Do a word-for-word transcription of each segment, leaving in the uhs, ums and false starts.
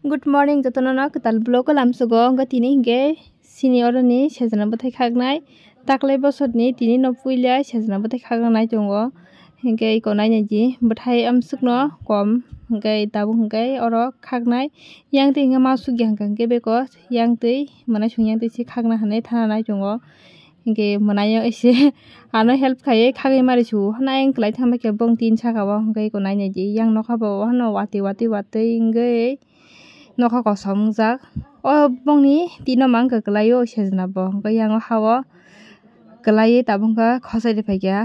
Good morning, jotono no kwtal vlog o lamsugo. Hwnkhe tini hwnkhe sini oroni sejna bwthai khaknai. Taklai bosorni tini no puila sejna bwthai khakna nai tongo. Hwnkhe iko naina di bwthai amsukno kom. Hwnkhe tabuk hwnkhe oro khaknai. Yang twi hwnkhe ma sukya hwnkha hwnkhe beko yang twi mwnai song yang twi se khakna hinwi thana nai tongo. Hwnkhe mwnaio ese ano help khaiwi khagwi mari su. Hwnwi ang kwlai thangbai khe bong tin saka o hwnkhe iko naina di yang nokha bo hano watwi watwi watwi wngwi nokha kosom wngjak. O bongni tino mang kwlai o sejna bo hwnkhe yang o ha o kwlaiwi tabuk khe khosai rwphaikha.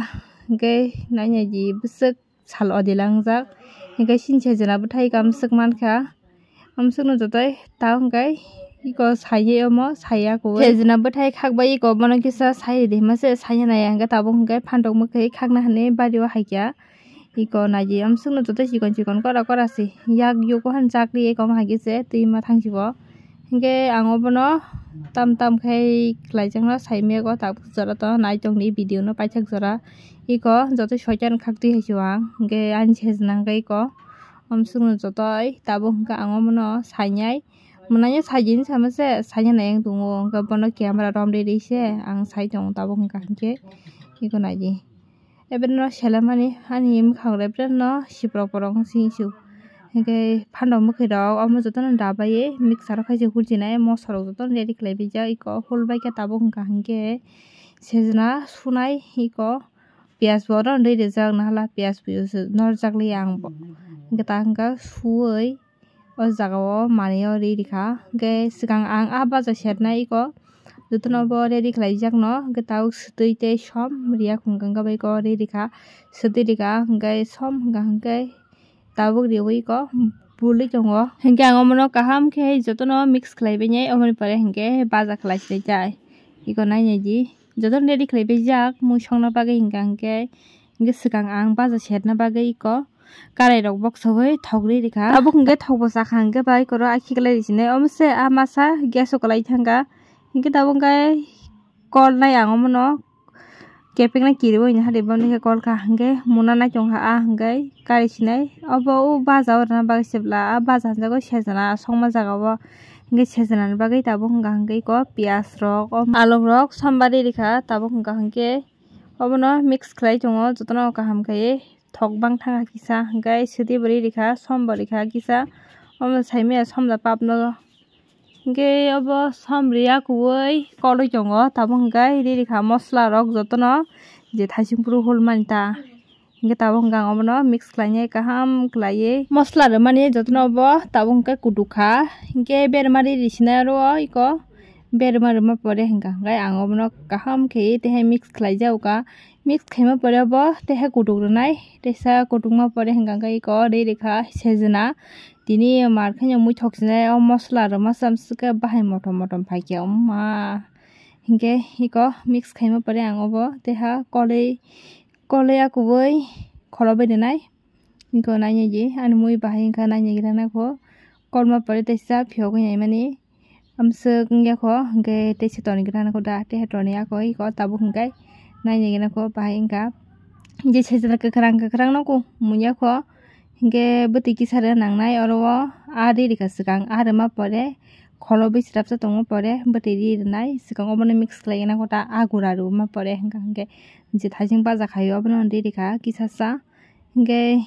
Hwnkhe naina di bwswk sal o dila wngjak. Hwnkhe sini sejna bwthai kamswk mankha. Amsukno joto ta hwnkhe iko saiya omo saiya kuwi. Sejna bwthai khakbai iko bono kisa sai rwdi hima se saiya nai hwnkhe tabuk hwnkhe phantok mwkhwi khakna hinwi bari o haikya. Iko naidi amsukno joto chikon chikon kora kora se yak yugo han chakri iko haikhe se twi ma thangsigo. Hwnkhe ang obono tam tam khe khlaijakno saimego tabuk jora to naitokni video no paithak jora. Iko joto soitan khaktwi hai se o ang hwnkhe ani sejna hwnkhe iko. Amsukno jotoi tabuk hwnkhe ang omono sainai. Mwnaino saijini sama se saina nai ang tongo. Hwnkhe bono camera rom riri se ang sai tongo tabuk hwnkha hwnkhe. Iko naidi. Ebreno selamani ani mwkhang rok ebreno siprok porok wng sing su. Hwnkhe phandok mwkhwi rok omo jotono dabaiwi mixer o khaisa hurjinai moso rok jotono ready khlaibaijak. Iko hul bai khe tabuk hwnkha hwnkhe sejna sunai iko. Piyaj bo oro rwi rijak nahala piyaj bo norjak li ang bo. Hwnkhe ta hwnkha suwi o jaga o manwi o rwi rikha. Hwnkhe swkang ang a baja sernai iko jotono bo ready khlaijakno. Hwnkhe tabuk swtwi tei som riya hwnkha hwnkhe bai iko rwi rikha. Swtwi rikha hwnkhe som hwnkha hwnkhe tabuk riwi iko bului tongo. Hwnkhe ang omono kaham khe jotono mix khlaibainai, omoni pore hwnkhe baja khlai sinai jai. Iko nainai di. Jotono ready khlaibaijak mui songna bagwi hwnkha hwnkhe, hwnkhe swkang ang baja serna bagwi iko karai rok boksawi thok rwi rikha. Tabuk hwnkhe thok bo chakha hwnkhe bai koro akhi kwlai rw sinai. Omo se a masa gas o kwlai thangkha. Hwnkhe tabuk hwnkhe kol nai ang omono kepeng nai kiriwi nahari boni khe kol kha hwnkhe muna nai tongkha a hwnkhe kari sinai. Obo o baja o rwna bagwi se bwla a baja hwnjago sejna songma jaga o hwnkhe sejna ni bagwi tabuk hwnkha hwnkhe iko piyaj rok o alok rok sombari rikha tabuk hwnkha hwnkhe obono mix khlai tongo jotono kaham khe thok bang thangkha kisa hwnkhe swtwi bo rikha som bo rikha kisa omo saimanya somja pap no. Hwnkhe obo som riya kuwi kolwi tongo tabuk hwnkhe riri kha mosola rok jotono je thaising phuru hul mani ta. Hwnkhe tabuk hwnkhe ang obono mix khlainai kaham khlaiwi mosola rwmani jotono obo tabuk hwnkhe kutuk kha. Hwnkhe berma riri sinai oro iko berma rwma pore hwnkha hwnkhe ang obono kaham khe tei hai mix khlai jago kha. Mix khaima pore obo tei hai kutuk rwnai teisa kutukma pore hwnkha hwnkhe iko riri kha sejna. Tini mar khe muithok sinai o mosola rwma se amswk khe bahai motom motom phaikhe wngma. Hinkhe iko mix khaima pore ang obo teiha kolwi kolwi a kubui kholobai rwnai. Iko nainai di ani mui bahai wngkha nainai gwnang nai kho. Kolma pore teisa phiyogwi naimani. Amswk wngya kho, hwnkhe teisa toni gwnang kho da, tei toni ako iko tabuk hwnkhe nainai gwnang kho bahai wngkha. Je sejna kwkhwrang kwkhwrang no kho munya kho, hwnkhe bwtwi kisa rw nangnai oro o a ri rikha swkang, a rwma pore kholobwi srapsa tongma pore bwtwi ri rwnai swkang obono mix khlai gwnang kho ta a gura rwma pore hwnkha hwnkhe je thaising baja khaio obono ri rikha kisa sa hwnkhe.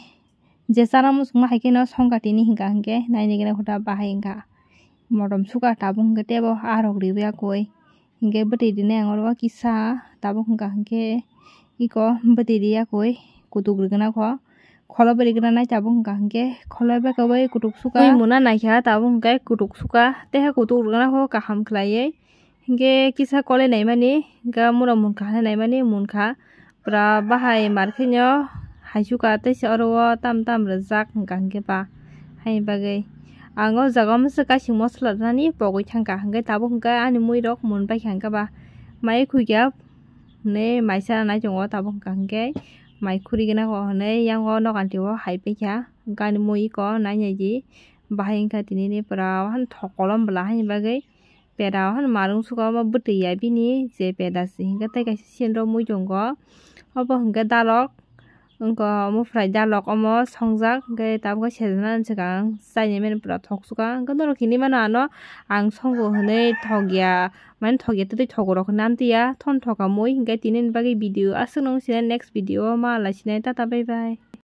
Je chana muchungma hai kheno songkha tini hinka hinkhe nainai gwnang kho ta bahai wngkha. Motom suka tabuk hinkhe tebo a rok riwi ya koi. Hinkhe bwtwi rinai ang oro kisa tabuk hinka hinkhe iko bwtwi riya koi kutuk rigwna kho. Kholo bai rigwna nai tabuk hinka hinkhe kholo bai khe bai kutuk suka. Mui muna naikha tabuk hinkhe kutuk suka. Tei hai kutuk rigwna kho kaham khlaiwi. Hinkhe kisa kolai naimani, hinkhe mura munkha hinwi naimani munkha. Pura bahai mar khe no haichukha, tei se oro o tam tam rijak hinkha hinkhe ba. Haini bagwi ang o jaga o masa kaising mosola rwnani pogwi thangkha, hinkhe tabuk hinkhe ani mui rok mun paikha hinkhe ba. Mai khuikya hinwi mai sana nai tongo tabuk hinkha hinkhe mai khurigwna kho hinwi yang o nokanti o hai paikha. Hinkhe ani mui iko nainai di bahai hinkha tini ni pura thok kolom bwla haini bagwi. Peda o hwn marung suka omo bwtwi ya bini je peda se hinkhe tei kaisa siyendo mui tongo obo hinkhe dalok Wngkha omo fry dalok omo songjak, hwnkhe tabukhe sejana hinwi swkang, chaini mani pura thok sukha. Hwnkhe norok hinwi mano ano ang songo hinwi thokya, mane thokya tei thogorok hinwi amtwi ya, thon thoka mui. Hwnkhe tinini bagwi video aswk nung sina next video o ma lai sinai, tata bye bye.